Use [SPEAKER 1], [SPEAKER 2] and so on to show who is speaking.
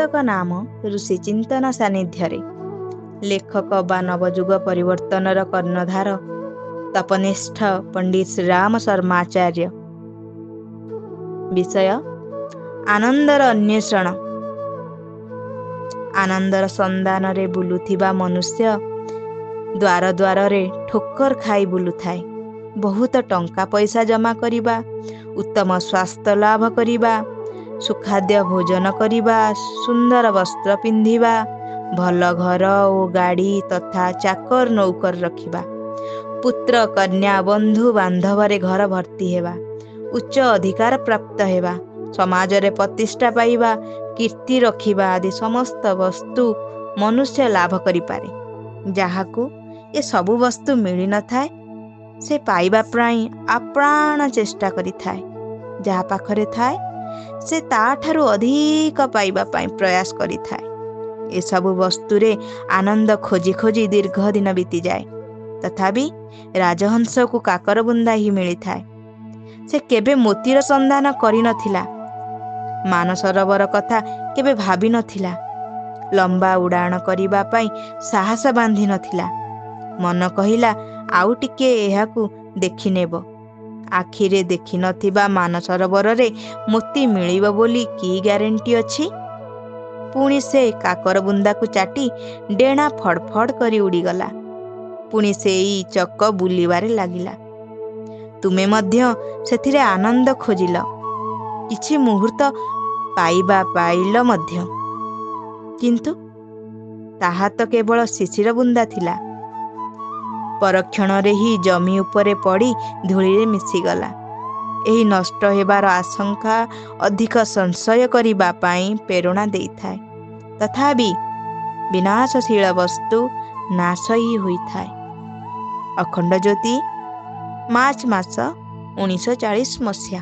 [SPEAKER 1] ପୁସ୍ତକ ନାମ ଋଷି ଚିନ୍ତନ ସାନ୍ନିଧ୍ୟରେ। ଲେଖକ ବା ନବଯୁଗ ପରିବର୍ତ୍ତନର କର୍ଣ୍ଣଧାର ତପନିଷ୍ଠ ପଣ୍ଡିତ ଶ୍ରୀରାମ ଶର୍ମାଚାର୍ଯ୍ୟ। ବିଷୟ ଆନନ୍ଦର ଅନ୍ୱେଷଣ। ଆନନ୍ଦର ସନ୍ଧାନରେ ବୁଲୁଥିବା ମନୁଷ୍ୟ ଦ୍ୱାର ଦ୍ୱାରରେ ଠୋକର ଖାଇ ବୁଲୁଥାଏ। ବହୁତ ଟଙ୍କା ପଇସା ଜମା କରିବା, ଉତ୍ତମ ସ୍ୱାସ୍ଥ୍ୟ ଲାଭ କରିବା, ସୁଖାଦ୍ୟ ଭୋଜନ କରିବା, ସୁନ୍ଦର ବସ୍ତ୍ର ପିନ୍ଧିବା, ଭଲ ଘର ଓ ଗାଡ଼ି ତଥା ଚାକର ନୌକର ରଖିବା, ପୁତ୍ର କନ୍ୟା ବନ୍ଧୁ ବାନ୍ଧବରେ ଘର ଭର୍ତ୍ତି ହେବା, ଉଚ୍ଚ ଅଧିକାର ପ୍ରାପ୍ତ ହେବା, ସମାଜରେ ପ୍ରତିଷ୍ଠା ପାଇବା, କୀର୍ତ୍ତି ରଖିବା ଆଦି ସମସ୍ତ ବସ୍ତୁ ମନୁଷ୍ୟ ଲାଭ କରିପାରେ। ଯାହାକୁ ଏ ସବୁ ବସ୍ତୁ ମିଳିନଥାଏ, ସେ ପାଇବା ପାଇଁ ଆପ୍ରାଣ ଚେଷ୍ଟା କରିଥାଏ। ଯାହା ପାଖରେ ଥାଏ, ସେ ତାଠାରୁ ଅଧିକ ପାଇବା ପାଇଁ ପ୍ରୟାସ କରିଥାଏ। ଏସବୁ ବସ୍ତୁରେ ଆନନ୍ଦ ଖୋଜି ଖୋଜି ଦୀର୍ଘ ଦିନ ବିତିଯାଏ, ତଥାପି ରାଜହଂସକୁ କାକର ବୁନ୍ଦା ହିଁ ମିଳିଥାଏ। ସେ କେବେ ମୋତିର ସନ୍ଧାନ କରିନଥିଲା, ମାନସରୋବର କଥା କେବେ ଭାବିନଥିଲା, ଲମ୍ବା ଉଡ଼ାଣ କରିବା ପାଇଁ ସାହସ ବାନ୍ଧି ନଥିଲା। ମନ କହିଲା, ଆଉ ଟିକେ ଏହାକୁ ଦେଖିନେବ। ଆଖିରେ ଦେଖିନଥିବା ମାନସରୋବରରେ ମୋତି ମିଳିବ ବୋଲି କି ଗ୍ୟାରେଣ୍ଟି ଅଛି? ପୁଣି ସେ କାକର ବୁନ୍ଦାକୁ ଚାଟି ଡେଣା ଫଡ଼ଫଡ଼ କରି ଉଡ଼ିଗଲା। ପୁଣି ସେଇ ଚକ ବୁଲିବାରେ ଲାଗିଲା। ତୁମେ ମଧ୍ୟ ସେଥିରେ ଆନନ୍ଦ ଖୋଜିଲ, କିଛି ମୁହୂର୍ତ୍ତ ପାଇବା ପାଇଲ ମଧ୍ୟ, କିନ୍ତୁ ତାହା ତ କେବଳ ଶିଶିର ବୁନ୍ଦା ଥିଲା। ପରକ୍ଷଣରେ ହିଁ ଜମି ଉପରେ ପଡ଼ି ଧୂଳିରେ ମିଶିଗଲା। ଏହି ନଷ୍ଟ ହେବାର ଆଶଙ୍କା ଅଧିକ ସଂଶୟ କରିବା ପାଇଁ ପ୍ରେରଣା ଦେଇଥାଏ। ତଥାପି ବିନାଶଶୀଳ ବସ୍ତୁ ନାଶ ହିଁ ହୋଇଥାଏ। ଅଖଣ୍ଡ ଜ୍ୟୋତି, ମାର୍ଚ୍ଚ ମାସ 1940 ମସିହା।